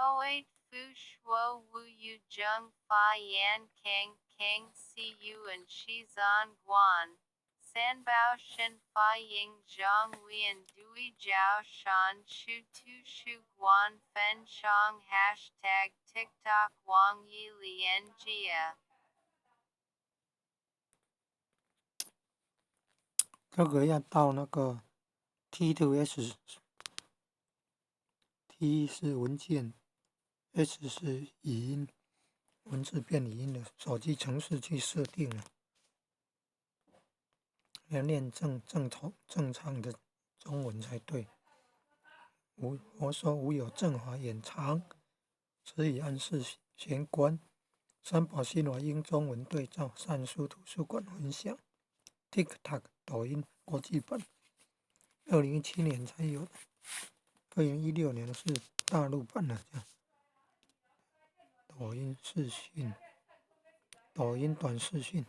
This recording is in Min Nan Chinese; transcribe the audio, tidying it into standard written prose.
08 Fu Shuo Wu Yu Zheng Fa Yan Kang Kang Si Yuan Shi Zan Guan, Sanbao Shen Fa Ying Zhang Lian Dui Jiao Shan Shu Tu Shu Guan Fen Shang #TikTok Wang Yi Lian Jia 這個要到那個 T to S，T 是文件，S 是語音，文字變語音的手機程式去設定了，要念正正常正常的中文才對。無我說無有正法眼藏，此語暗示玄關。三寶心法應中文對照，善書圖書館分享。TikTok 抖音國際版，2017年才有的，2016年是大陸版的。這樣，抖音視訊，抖音短視訊。